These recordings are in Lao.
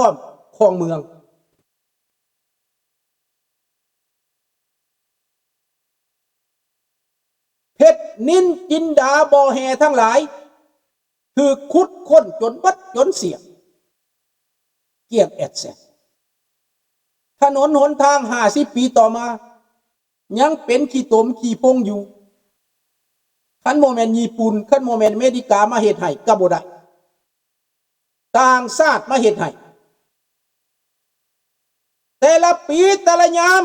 ອ້ອມຂອງເມືອງ. ເພັດນິນຈິນດາບໍ່ແຮ່ທັງຫຼາຍ ຖືກຂຸດຄົ້ນຈົນເບິດຈົນສຽງ ກ້ຽງແອດແຊດ. ຖະໜົນຫົນທາງຫ້າສິບປີຕໍ່ມາ ຍັງເປັນຂີ້ຕົມຂີ້ຟົງຢູ່. ຄັນບໍ່ແມ່ນຍີ່ປຸ່ນ, ຄັນບໍ່ແມ່ນອາເມລິກາມາເຮັດໃຫ້ກໍບໍ່ໄດ້. ຕ່າງຊາດມາເຮັດໃຫ້. ແຕ່ລະປີແຕ່ລະຍາມ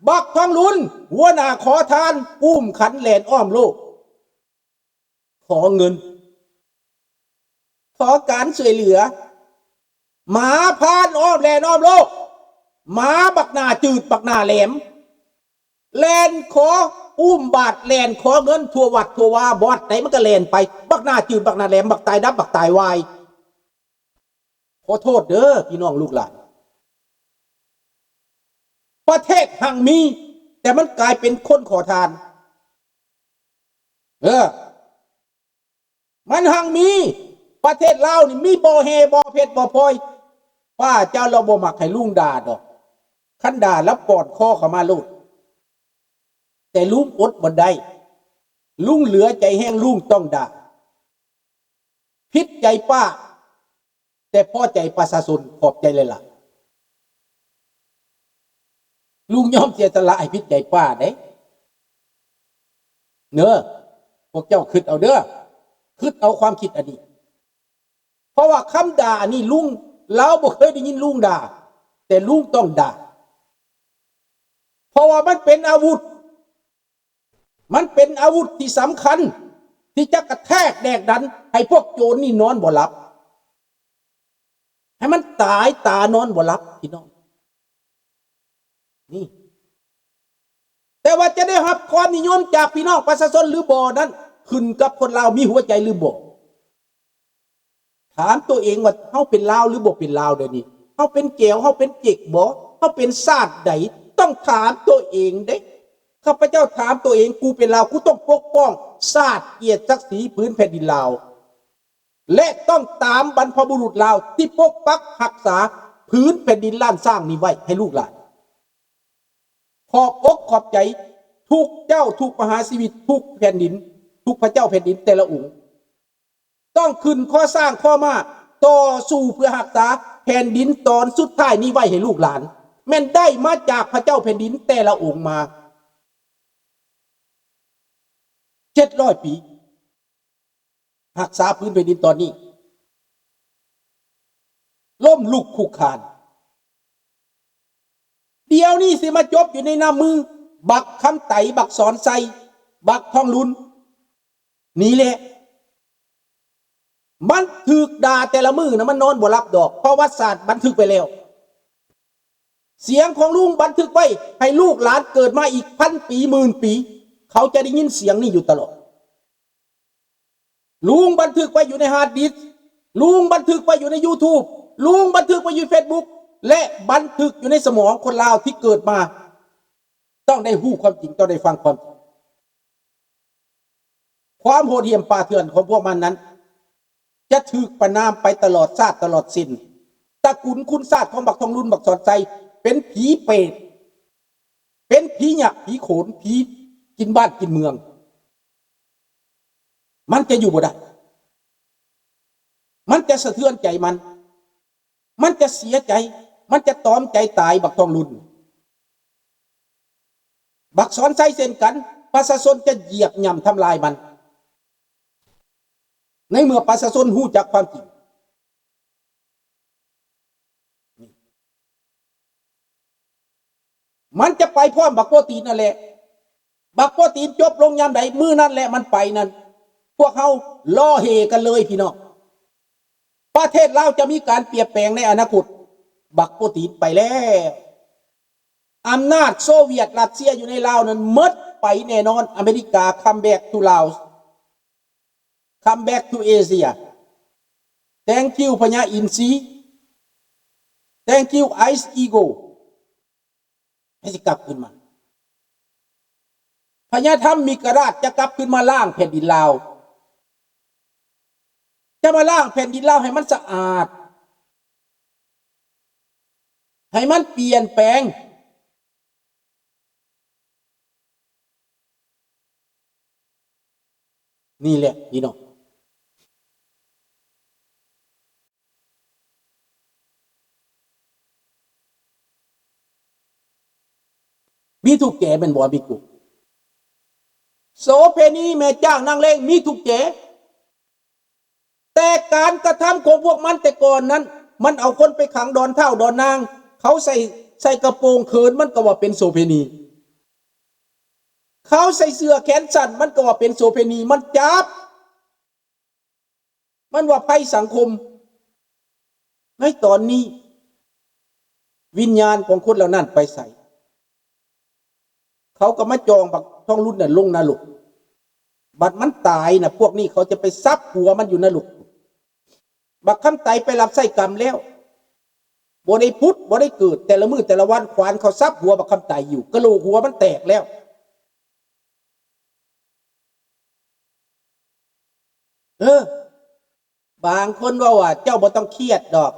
ບັກທອງລຸນ ຫົວໜ້າຂໍທານ ອຸ້ມຂັນແລ່ນອ້ອມໂລກ ຂໍເງິນ ຂໍການຊ່ວຍເຫຼືອ. ໝາພານອ້ອມແລ່ນອ້ອມໂລກ ໝາບັກໜ້າຈືດບັກໜ້າແຫຼມ ແລ່ນຂໍອຸ້ມບາດ ແລ່ນຂໍເງິນທົ່ວວັດທົ່ວວາ ວັດໃດມັນກໍແລ່ນໄປ ບັກໜ້າຈືດບັກໜ້າແຫຼມ ບັກຕາຍດັບບັກຕາຍວາຍ. ຂໍໂທດເດີພີ່ນ້ອງລູກຫຼານ ປະເທດຮັ່ງມີ ແຕ່ມັນກາຍເປັນຄົນຂໍທານ. ເອີ ມັນຮັ່ງມີ. ປະເທດລາວນີ້ມີບໍ່ແຮ່ບໍ່ເພັດບໍ່ພອຍ. ປ້າເຈົ້າລາວບໍ່ມັກໃຫ້ລຸງດ່າດອກ. ຄັນດ່າລາວປ້ອນຄໍເຂົ້າມາໂລດ. ແຕ່ລຸງອົດບໍ່ໄດ້. ລຸງເຫຼືອໃຈແຮງ, ລຸງຕ້ອງດ່າ. ຜິດໃຈປ້າ ແຕ່ພໍໃຈປະຊາຊົນ. ຂອບໃຈຫຼາຍໆ. ລຸງຍອມເສຍສະຫຼະໃຫ້ຜິດໃຈປ້າເດ້. ເດີ ພວກເຈົ້າຄິດເອົາເດີ ຄິດເອົາຄວາມຄິດອັນນີ້. ເພາະວ່າຄຳດ່າອັນນີ້ລຸງ ລາວບໍ່ເຄີຍໄດ້ຍິນລຸງດ່າ ແຕ່ລຸງຕ້ອງດ່າ ເພາະວ່າມັນເປັນອາວຸດ. ມັນເປັນອາວຸດທີ່ສຳຄັນ ທີ່ຈະກະແທກແດກດັນໃຫ້ພວກໂຈນນີ້ນອນບໍ່ຫຼັບ ໃຫ້ມັນຕາຍຕານອນບໍ່ຫຼັບ ພີ່ນ້ອງ. ນີ້ ແຕ່ວ່າຈະໄດ້ຮັບຄວາມນິຍົມຈາກພີ່ນ້ອງປະຊາຊົນຫຼືບໍ່ນັ້ນ ຂຶ້ນກັບຄົນລາວມີຫົວໃຈຫຼືບໍ່. ຖາມຕົວເອງວ່າເຮົາເປັນລາວຫຼືບໍ່ເປັນລາວດຽວນີ້? ເຮົາເປັນແກວ, ເຮົາເປັນເຈັກບໍ? ເຮົາເປັນຊາດໃດ? ຕ້ອງຖາມຕົວເອງເດ້. ຂ້າພະເຈົ້າຖາມຕົວເອງ, ກູເປັນລາວ, ກູຕ້ອງປົກປ້ອງຊາດ, ກຽດສັກສີ, ຜືນແຜ່ນດິນລາວ ແລະ ຕ້ອງຕາມບັນພະບຸລຸດລາວທີ່ປົກປັກຮັກສາຜືນແຜ່ນດິນລ້ານຊ້າງນີ້ໄວ້ໃຫ້ລູກຫຼານ. ຂອບອົກຂອບໃຈທຸກເຈົ້າ, ທຸກມະຫາຊີວິດ, ທຸກແຜ່ນດິນ, ທຸກພະເຈົ້າແຜ່ນດິນແຕ່ລະອົງ. ຕ້ອງຂຶ້ນຄໍຊ້າງຄໍມ້າຕໍ່ສູ້ເພື່ອຮັກສາແຜ່ນດິນຕອນສຸດທ້າຍນີ້ໄວ້ໃຫ້ລູກຫຼານ, ແມ່ນໄດ້ມາຈາກພະເຈົ້າແຜ່ນດິນແຕ່ລະອົງມາເຈັດຮ້ອຍປີ, ຮັກສາພື້ນແຜ່ນດິນຕອນນີ້ລົ້ມລຸກຄຸກຄານ. ດຽວນີ້ຊິມາຈົບຢູ່ໃນນ້ຳມືບັກຄຳໄຕ, ບັກສອນໄຊ, ບັກທອງລຸນ. ນີ້ແຫຼະ ມັນຖືກດ່າແຕ່ລະມື້ນະ ມັນນອນບໍ່ຫຼັບດອກ. ປະຫວັດສາດບັນທຶກໄວ້ແລ້ວ. ສຽງຂອງລຸງບັນທຶກໄວ້ ໃຫ້ລູກຫຼານເກີດມາອີກພັນປີ ໝື່ນປີ ເຂົາຈະໄດ້ຍິນສຽງນີ້ຢູ່ຕະຫຼອດ. ລຸງບັນທຶກໄວ້ຢູ່ໃນຮາດດິສ, ລຸງບັນທຶກໄວ້ຢູ່ໃນຢູທູບ, ລຸງບັນທຶກໄວ້ຢູ່ເຟສບຸກ ແລະ ບັນທຶກຢູ່ໃນສະໝອງຄົນລາວທີ່ເກີດມາ ຕ້ອງໄດ້ຮູ້ຄວາມຈິງ, ຕ້ອງໄດ້ຟັງຄວາມຈິງ. ຄວາມໂຫດຫ້ຽມປ່າເຖື່ອນຂອງພວກມັນນັ້ນ ຈະຖືກປະນາມໄປຕະຫຼອດຊາດຕະຫຼອດເສັ້ນ. ຕະກຸນຄຸນຊາດຂອງບັກທອງລຸນ, ບັກສອນໄຊ ເປັນຜີເປດ, ເປັນຜີຍັກ, ຜີໂຂນ, ຜີກິນບ້ານກິນເມືອງ. ມັນຈະຢູ່ບໍ່ໄດ້. ມັນຈະສະເທືອນໃຈມັນ. ມັນຈະເສຍໃຈ, ມັນຈະຕອມໃຈຕາຍ ບັກທອງລຸນ. ບັກສອນໄຊເຊັ່ນກັນ, ປະຊາຊົນຈະຢຽບຫຍ້ຳທຳລາຍມັນ ໃນເມື່ອປະຊາຊົນຮູ້ຈັກຄວາມຈິງ. ມັນຈະໄປພ້ອມບັກໂປຕີນນັ້ນແຫຼະ. ບັກໂປຕີນຈົບລົງຍາມໃດ ມື້ນັ້ນແຫຼະມັນໄປນັ້ນ. ພວກເຮົາລໍເຮກັນເລີຍພີ່ນ້ອງ. ປະເທດລາວຈະມີການປ່ຽນແປງໃນອະນາຄົດ. ບັກໂປຕີນໄປແລ້ວ. ອຳນາດໂຊວຽດຣັດເຊຍຢູ່ໃນລາວນັ້ນໝົດໄປແນ່ນອນ. ອາເມລິກາ come back to Laos. Come back to Asia. Thank you ພະຍາອິນຊີ. Thank you Ice Eagle. ໃຫ້ຊິກັບຄືນມາ. ພະຍາທຳມິກະລາດຈະກັບຄືນມາລ້າງແຜ່ນດິນລາວ. ຈະມາລ້າງແຜ່ນດິນລາວໃຫ້ມັນສະອາດ. ໃຫ້ມັນປ່ຽນແປງ. ນີ້ແຫຼະພີ່ນ້ອງ ມີທຸກແຈແມ່ນບໍ່ ອາບິກຸ? ໂສເພນີ ແມ່ຈ້າງນາງເລງ ມີທຸກແຈ. ແຕ່ການກະທຳຂອງພວກມັນແຕ່ກ່ອນນັ້ນ ມັນເອົາຄົນໄປຂັງດອນທ້າວດອນນາງ ເຂົາໃສ່ ໃສ່ກະໂປງເຂີນ ມັນກໍວ່າເປັນໂສເພນີ ເຂົາໃສ່ເສື້ອແຂນສັ້ນ ມັນກໍວ່າເປັນໂສເພນີ ມັນຈັບ ມັນວ່າໄພສັງຄົມ. ໃນຕອນນີ້ ວິນຍານຂອງຄົນເຫຼົ່ານັ້ນໄປໃສ? ເຂົາກໍມາຈ່ອງບັກທອງລຸນນັ້ນລົງນະລົກ. ບັດມັນຕາຍນະ ພວກນີ້ເຂົາຈະໄປສັບຫົວມັນຢູ່ນະລົກ. ບັກຄຳໄຕໄປຮັບໃຊ້ກຳແລ້ວ ບໍ່ໄດ້ຜຸດບໍ່ໄດ້ເກີດ ແຕ່ລະມື້ແຕ່ລະວັນ ຂວານເຂົາສັບຫົວບັກຄຳໄຕຢູ່ ກະໂຫຼກຫົວມັນແຕກແລ້ວ. ເອີ ບາງຄົນເວົ້າວ່າ ເຈົ້າບໍ່ຕ້ອງຄຽດດອກ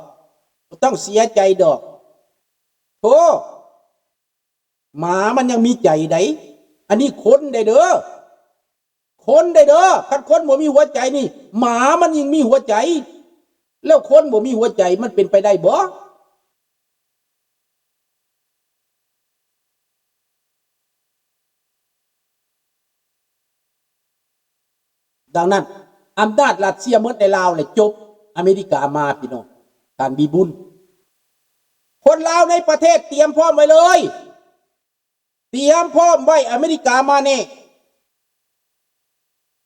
ບໍ່ຕ້ອງເສຍໃຈດອກ. ໂທ້ ໝາມັນຍັງມີໃຈໃດ໋ ອັນນີ້ຄົນໃດ໋ເດີ ຄົນໃດ໋ເດີ. ຄັນຄົນບໍ່ມີຫົວໃຈນີ້ ໝາມັນຍິ່ງມີຫົວໃຈ ແລ້ວຄົນບໍ່ມີຫົວໃຈ ມັນເປັນໄປໄດ້ບໍ່? ດັ່ງນັ້ນ ອຳນາດລັດເຊຍໝົດໃນລາວແລ້ວຈົບ. ອາເມລິກາມາ ພີ່ນ້ອງ ທ່ານມີບຸນ. ຄົນລາວໃນປະເທດຕຽມພ້ອມໄວ້ເລີຍ ຕຽມພ້ອມໄວ້ ອາເມລິກາມາແນ່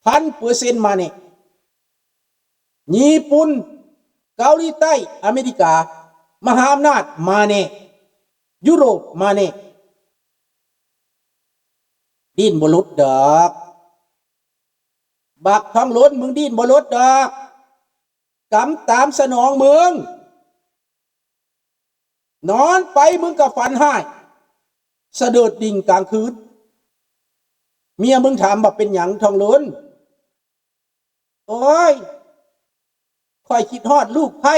ພັນເປີເຊັນມາແນ່. ຍີ່ປຸ່ນ ເກົາຫຼີໃຕ້ ອາເມລິກາ ມະຫາອຳນາດມາແນ່ ຢູໂຣບມາແນ່. ດີ້ນບໍ່ຫຼຸດດອກ ບັກທອງລຸນ ມຶງດີ້ນບໍ່ຫຼຸດດອກ ກຳຕາມສະໜອງມຶງ. ນອນໄປມຶງກໍຝັນຮ້າຍ ສະເດີດດິ່ງກາງຄືນ. ເມຍມຶງຖາມວ່າ ເປັນຫຍັງທອງລຸນ? ໂອ້ຍ ຂ້ອຍຄິດຮອດລູກໃພ້.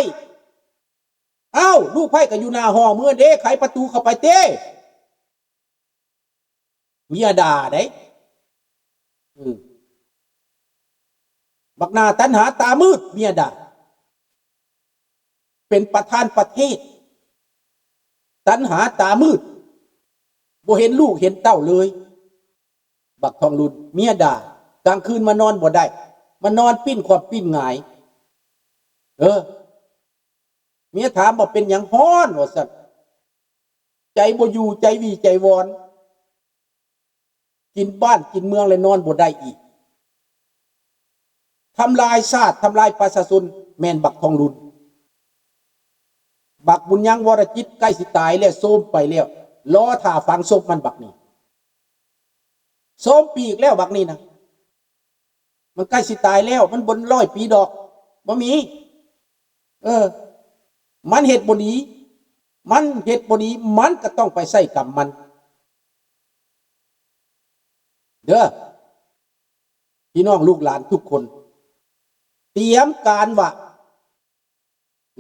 ອ້າວ ລູກໃພ້ກໍຢູ່ໜ້າຫ້ອງ ເມືອເດ້ ໄຂປະຕູເຂົ້າໄປເຕ້. ເມຍດ່າເດ້ ອືມ ບັກໜ້າຕັນຫາຕາມືດ ເມຍດ່າ ເປັນປະທານປະເທດ ຕັນຫາຕາມືດ ບໍ່ເຫັນລູກເຫັນເຕົ້າເລີຍ. ບັກທອງລຸນ ເມຍດ່າ ກາງຄືນມານອນບໍ່ໄດ້ ມານອນປີ້ນຂອບປີ້ນຫງາຍ. ເອີ ເມຍຖາມວ່າ ເປັນຫຍັງຮ້ອນ ວ່າຊັ້ນ ໃຈບໍ່ຢູ່ ໃຈຫວີ່ໃຈວອນ ກິນບ້ານກິນເມືອງແລ້ວນອນບໍ່ໄດ້ອີກ ທຳລາຍຊາດ ທຳລາຍປະຊາຊົນ ແມ່ນບັກທອງລຸນ. ບັກບຸນຍັງ ວໍລະຈິດ ໃກ້ຊິຕາຍແລ້ວ ໂຊມໄປແລ້ວ ລໍຖ້າຝັງສົບມັນບັກນີ້ ໂຊມປີກແລ້ວບັກນີ້ນະ. ມັນໃກ້ຊິຕາຍແລ້ວ ມັນບໍ່ຮ້ອຍປີດອກ ບໍ່ມີ. ເອີ ມັນເຮັດບໍ່ດີ ມັນເຮັດບໍ່ດີ ມັນກໍຕ້ອງໄປໃຊ້ກຳມັນເດີ ພີ່ນ້ອງລູກຫຼານທຸກຄົນ. ຕຽມການວ່າ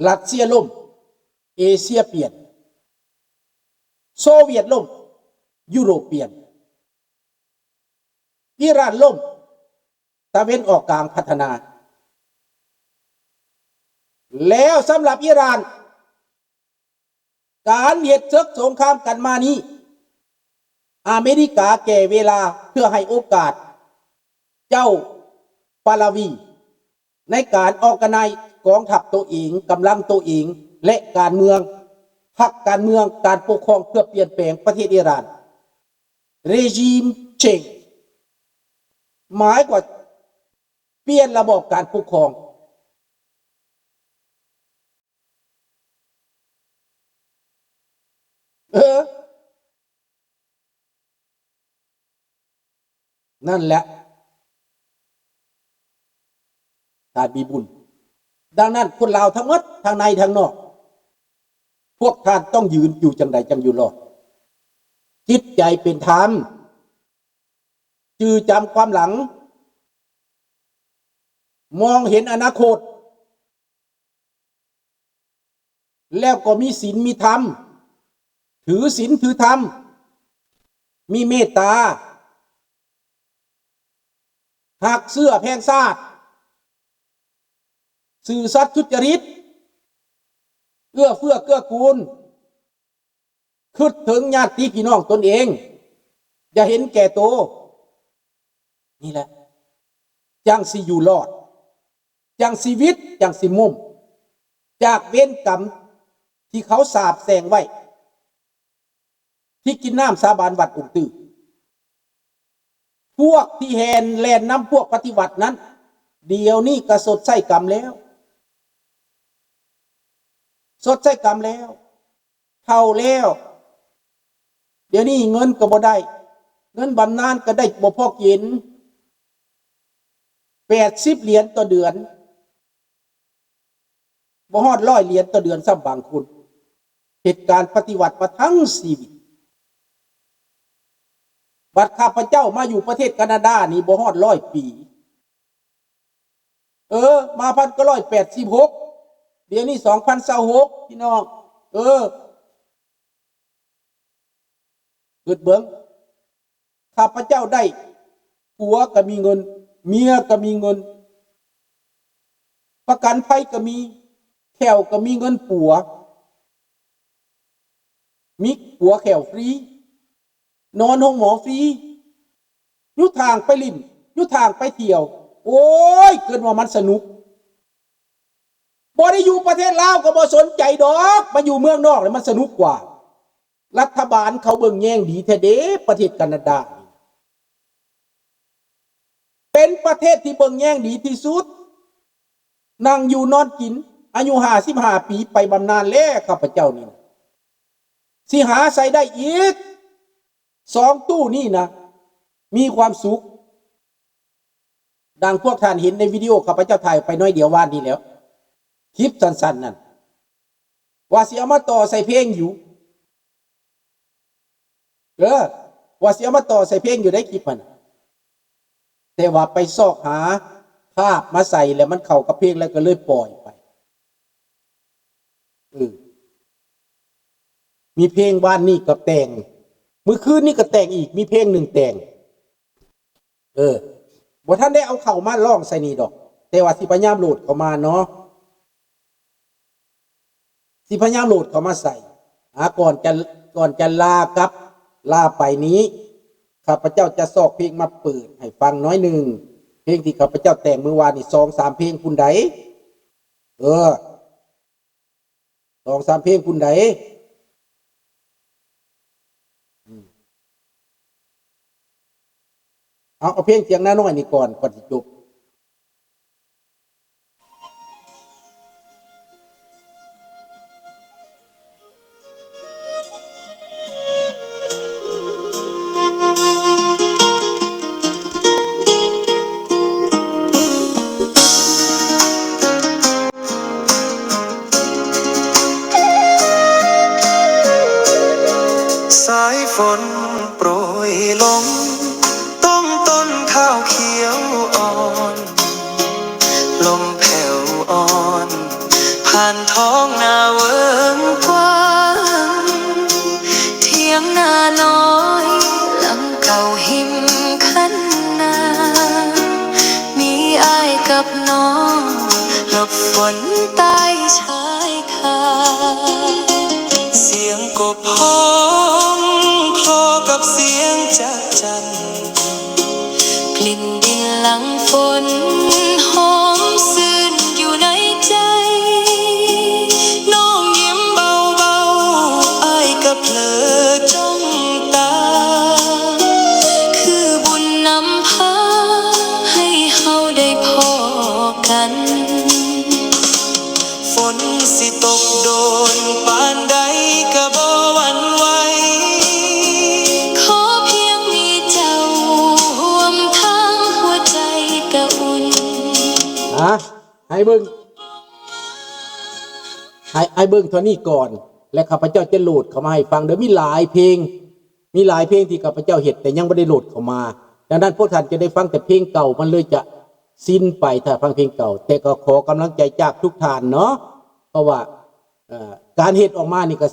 ຣັດເຊຍລົ້ມ ເອເຊຍປ່ຽນ, ໂຊວຽດລົ້ມ ຢູໂຣບປ່ຽນ, ອີຣານລົ້ມ ຕາເວັນອອກກາງພັດທະນາ. ແລ້ວສຳລັບອີຣານ ການເຮັດເສິກສົງຄາມກັນມານີ້ ອາເມລິກາແກ່ເວລາເພື່ອໃຫ້ໂອກາດເຈົ້າປາລາວີ ໃນການ organize ກອງທັບໂຕເອງ, ກຳລັງໂຕເອງ ແລະ ການເມືອງ, ພັກການເມືອງ, ການປົກຄອງ ເພື່ອປ່ຽນແປງປະເທດອີຣານ. Regime change ໝາຍກວ່າປ່ຽນລະບອບການປົກຄອງ. ເອີ ນັ້ນແຫຼະ ທ່ານມີບຸນ. ດັ່ງນັ້ນ ຄົນລາວທັງໝົດ ທັງໃນທັງນອກ ພວກທ່ານຕ້ອງຢືນຢູ່ຈັ່ງໃດຈັ່ງຢູ່ລອດ? ຈິດໃຈເປັນທຳ, ຈື່ຈຳຄວາມຫຼັງ, ມອງເຫັນອະນາຄົດ. ແລ້ວກໍມີສິນມີທຳ, ຖືສິນຖືທຳ, ມີເມດຕາ, ຮັກເຊື້ອແພງຊາດ, ຊື່ສັດສຸດຈະລິດ, ເອື້ອເຟື້ອເກື້ອກູນ, ຄິດເຖິງຍາດຕິພີ່ນ້ອງຕົນເອງ, ຢ່າເຫັນແກ່ໂຕ. ນີ້ແຫຼະ ຈັ່ງຊິຢູ່ລອດ, ຈັ່ງຊີວິດ, ຈັ່ງຊິມຸ້ມຈາກເວນກຳທີ່ເຂົາສາບແຊ່ງໄວ້, ທີ່ກິນນ້ຳສາບານວັດອົງຕື້. ພວກທີ່ແຫ່ນແລ່ນນຳພວກປະຕິວັດນັ້ນ, ດຽວນີ້ກໍຊົດໃຊ້ກຳແລ້ວ, ຊົດໃຊ້ກຳແລ້ວ. ເຖົ້າແລ້ວ, ດຽວນີ້ເງິນກໍບໍ່ໄດ້, ເງິນບຳນານກໍໄດ້ບໍ່ພໍກິນ, ແປດສິບຫຼຽນຕໍ່ເດືອນ, ບໍ່ຮອດຮ້ອຍຫຼຽນຕໍ່ເດືອນຊ້ຳບາງຄົນ. ເຮັດການປະຕິວັດມາທັງຊີວິດ, ບັດຂ້າພະເຈົ້າມາຢູ່ປະເທດການາດານີ້ບໍ່ຮອດຮ້ອຍປີ. ເອີ ມາພັນເກົ້າຮ້ອຍແປດສິບຫົກ, ດຽວນີ້ສອງພັນຊາວຫົກ ພີ່ນ້ອງ. ເອີ ຄິດເບິ່ງ, ຂ້າພະເຈົ້າໄດ້ ຜົວກໍມີເງິນ, ເມຍກໍມີເງິນ, ປະກັນໄພກໍມີ, ແຂ້ວກໍມີເງິນປົວ, ມີປົວແຂ້ວຟຣີ, ນອນໂຮງໝໍຟຣີ, ຢູ່ທາງໄປຫຼິ້ນ, ຢູ່ທາງໄປທ່ຽວ. ໂອ້ຍ ເກີດວ່າມັນສະໜຸກ. ບໍ່ໄດ້ຢູ່ປະເທດລາວກໍບໍ່ສົນໃຈດອກ, ມາຢູ່ເມືອງນອກແລ້ວມັນສະໜຸກກວ່າ. ລັດຖະບານເຂົາເບິ່ງແຍງດີແທ້ເດ້ ປະເທດການາດານີ້. ເປັນປະເທດທີ່ເບິ່ງແຍງດີທີ່ສຸດ. ນັ່ງຢູ່ນອນກິນ, ອາຍຸຫ້າສິບຫ້າປີ ໄປບຳນານແລ້ວ ຂ້າພະເຈົ້ານີ້ນະ. ຊິຫາໃສ່ໄດ້ອີກ ສອງຕູ້ນີ້ນະ ມີຄວາມສຸກ. ດັ່ງພວກທ່ານເຫັນໃນວິດີໂອ ຂ້າພະເຈົ້າຖ່າຍໄປໜ້ອຍດຽວວານນີ້ແລ້ວ, ຄລິບສັ້ນໆນັ້ນ ວ່າຊິເອົາມາຕໍ່ໃສ່ເພງຢູ່. ເອີ ວ່າຊິເອົາມາຕໍ່ໃສ່ເພງຢູ່ໃນຄລິບຫັ້ນ, ແຕ່ວ່າໄປຊອກຫາພາບມາໃສ່ ແລ້ວມັນເຂົ້າກັບເພງ ແລ້ວກໍເລີຍປ່ອຍໄປ. ເອີ ມີເພງວານນີ້ກໍແຕ່ງ, ມື້ຄືນນີ້ກໍແຕ່ງອີກ, ມີເພງໜຶ່ງແຕ່ງ. ເອີ ບໍ່ທັນໄດ້ເອົາເຂົ້າມາລອງໃສ່ນີ້ດອກ, ແຕ່ວ່າຊິພະຍາຍາມໂຫຼດເຂົ້າມາເນາະ, ຊິພະຍາຍາມໂຫຼດເຂົ້າມາໃສ່. ອາ ກ່ອນຈະ ກ່ອນຈະລາກັບ ລາໄປນີ້, ຂ້າພະເຈົ້າຈະຊອກເພງມາເປີດໃຫ້ຟັງໜ້ອຍໜຶ່ງ, ເພງທີ່ຂ້າພະເຈົ້າແຕ່ງມື້ວານນີ້ ສອງສາມເພງພຸ້ນໃດ. ເອີ ສອງສາມເພງພຸ້ນໃດ. ອືມ ເອົາ ເອົາເພງທຽງນານ້ອຍນີ້ກ່ອນ ກ່ອນຊິຈົບ. ສາຍຝົນໂປຣຍລົງ ຕ້ອງຕົ້ນຂາວຂຽວອ່ອນ ລົມແຜ່ວອ່ອນ ຜ່ານທ້ອງນາເວີງກວ້າງ ຖຽງນານ້ອຍຫຼັງເກົ່າຮິມຄັນນາ ມີອ້າຍກັບນ້ອງ ຫຼົບຝົນໃຕ້ຊາຍຄາ ສຽງກົບຮ້ອງ ຄໍກັບສຽງຈັກຈັ່ນ ກິ່ນດິນຫຼັງຝົນ ຫອມຊື່ນຢູ່ໃນໃຈ ນ້ອງຍິ້ມເບົາໆ ອ້າຍກໍເຜີຈ້ອງຕາ ຄືບຸນນຳພາ ໃຫ້ເຮົາໄດ້ພໍ້ກັນ ຝົນຊິຕົກໂດນປານໃດກໍບໍ່ຫວັ່ນໄຫວ ຂໍພຽງມີເຈົ້າຮ່ວມທາງ ຫົວໃຈກໍອຸ່ນ. ອ່ະ ໃຫ້ເບິ່ງ ໃຫ້ ໃຫ້ເບິ່ງເທົ່ານີ້ກ່ອນ ແລະ ຂ້າພະເຈົ້າຈະໂຫຼດເຂົ້າມາໃຫ້ຟັງເດີ. ມີຫຼາຍເພງ ມີຫຼາຍເພງທີ່ຂ້າພະເຈົ້າເຮັດ ແຕ່ຍັງບໍ່ໄດ້ໂຫຼດເຂົ້າມາ. ດັ່ງນັ້ນ ພວກທ່ານຈະໄດ້ຟັງແຕ່ເພງເກົ່າ ມັນເລີຍຈະຊິນໄປ ຖ້າຟັງເພງເກົ່າ. ແຕ່ກໍຂໍກຳລັງໃຈຈາກທຸກທ່ານເນາະ ເພາະວ່າ ເອີ ການເຮັດອອກມານີ້ກໍ